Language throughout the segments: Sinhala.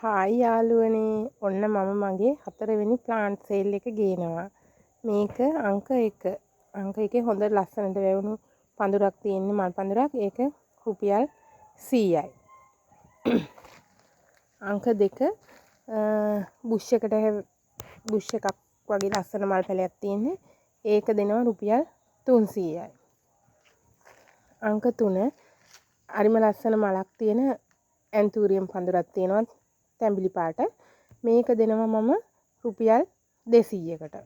හායි යාළුවනේ, ඔන්න මම මගේ හතරවෙනි ප්ලාන්ට් සේල් එක ගේනවා. මේක අංක 1. අංක එකේ හොඳ ලස්සනට වැවුණු පඳුරක් තියෙන්නේ, මල් පඳුරක්. ඒක රුපියල් 100යි. අංක 2 බුෂ් එකට බුෂ් එකක් වගේ ලස්සන මල් පැලයක් තියෙන්නේ. ඒක දෙනවා රුපියල් 300යි. අංක 3 හරිම ලස්සන මලක් තියෙන ඇන්තූරියම් පඳුරක් තියෙනවා තැඹිලි පාට. මේක දෙනවා මම රුපියල් 200කට.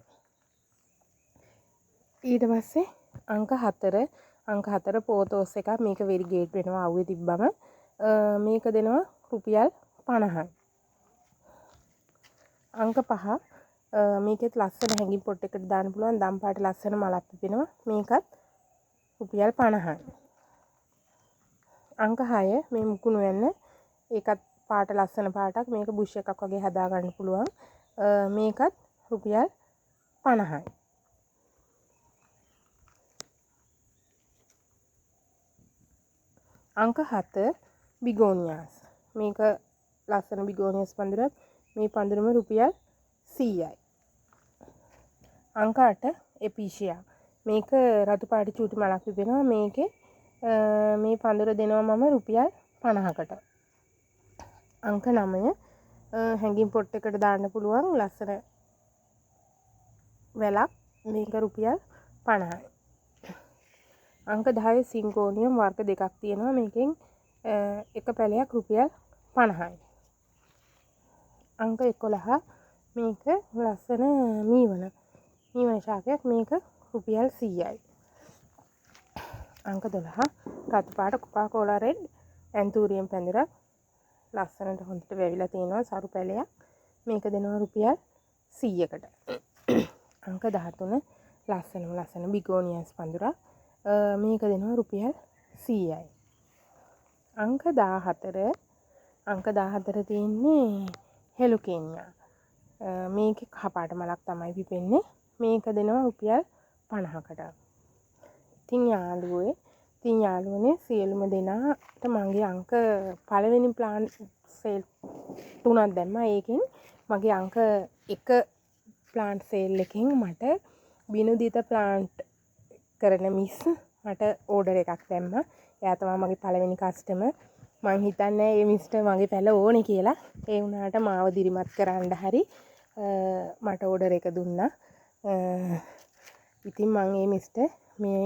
ඊට පස්සේ අංක 4, අංක 4 පෝතෝස් එකක්. මේක වෙරිගේට් වෙනවා අවුවේ තිබ්බම. මේක දෙනවා රුපියල් 50යි. අංක 5 මේකෙත් ලස්සන හැංගින් පොට් එකට දාන්න පුළුවන් දම් පාට ලස්සන මලක් පිපෙනවා. මේකත් රුපියල් 50යි. අංක 6 මේ මුකුණු වෙන්න, ඒකත් පාට ලස්සන පාටක්. මේක බුෂ් එකක් වගේ හදා ගන්න පුළුවන්. මේකත් රුපියල් 50යි. අංක 7 බිගෝනියාස්. මේක ලස්සන බිගෝනියාස් පඳුරක්. මේ පඳුරම රුපියල් 100යි. අංක 8 එපීෂියා. මේක රතු පාට චූටි මලක් පිපෙනවා. මේකේ මේ පඳුර දෙනවා මම රුපියල් 50කට. අංක 9 හැංගින් පොට් එකට දාන්න පුළුවන් ලස්සන වැලක්. මේක රුපියල් 50යි. අංක 10 සිංකෝනියම් වර්ග දෙකක් තියෙනවා. මේකෙන් එක පැලයක් රුපියල් 50යි. අංක 11 මේක ලස්සන මීවන ශාකයක්. මේක රුපියල් 100යි. අංක 12 රතු පාට කොකා කෝලා රෙඩ් ඇන්තූරියම් පැඳුරක්. ලස්සනට හොඳට වැවිලා තියෙනවා සරු පැලයක්. මේක දෙනවා රුපියල් 100කට. අංක 13 ලස්සනම ලස්සන බිගෝනියස් පඳුරක්. මේක දෙනවා රුපියල් 100යි. අංක 14, අංක 14 තියෙන්නේ හෙලුකේනියා. මේකේ කහ පාට මලක් තමයි පිපෙන්නේ. මේක දෙනවා රුපියල් 50කට. ඉතින් යාළුවනේ සියලුම දෙනාට මගේ අංක පළවෙනි ප්ලාන්ට් සේල් තුනක් දැම්මා. ඒකෙන් මගේ අංක 1 ප්ලාන්ට් සේල් එකෙන් මට බිනුදිත ප්ලාන්ට් කරන මිස් මට ඕඩර් එකක් දැම්මා. එයා තමයි මගේ පළවෙනි කස්ටමර්. මං හිතන්නේ ඒ මිස්ට මගේ පැල ඕනේ කියලා. ඒ වුණාට මාව දිරිමත් කරන්න හරි මට ඕඩර් එක දුන්නා. ඉතින් මං ඒ මිස්ට මේ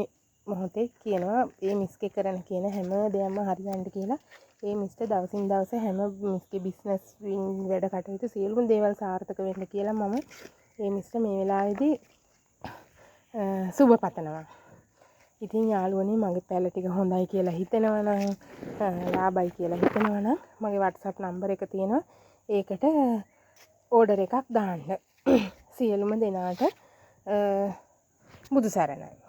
මොහොතේ කියනවා ඒ මිස්ගේ කරන කියන හැම දෙයක්ම හරියන්න කියලා. ඒ මිස්ට දවසින් දවස හැම මිස්ගේ බිස්නස් වැඩ කටයුතු සියලුම දේවල් සාර්ථක වෙන්න කියලා මම ඒ මිස්ට මේ වෙලාවේදී සුබ පතනවා. ඉතින් යාළුවනේ මගේ පැල ටික හොඳයි කියලා හිතෙනවා නම්, ලාභයි කියලා හිතෙනවා නම් මගේ WhatsApp number එක තියෙනවා. ඒකට ඕඩර් එකක් දාන්න. සියලුම දෙනාට බුදු සරණයි.